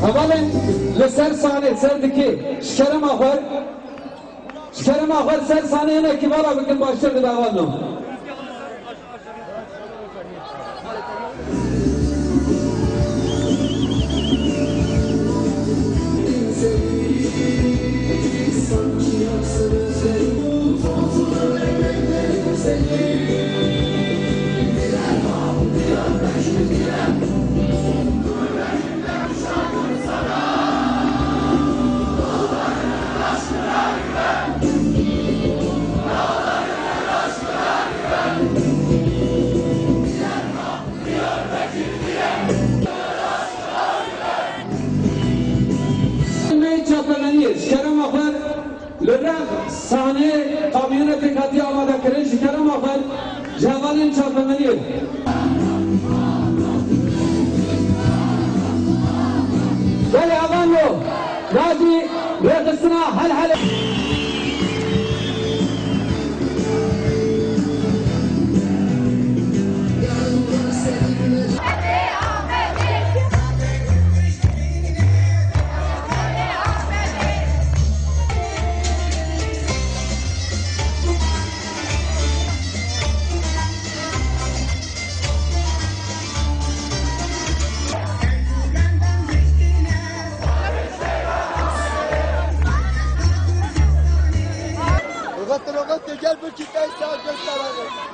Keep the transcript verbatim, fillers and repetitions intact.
Hevalên li ser sahnê ser dikê, ji kerema xwe, ji kerema xwe li ser sahnê hinekî vala bikin, baştir dibe hevalno. Çapemeniyê, ji kerema xwe li rex sahneyê kamyonekek hatiye amadekirin, ji kerema xwe ji hevalên çapemeniyê. Belê, hevalno, gazî rêxistina helhelê. Roxette, roxette, gel bir kitle saat göster abi.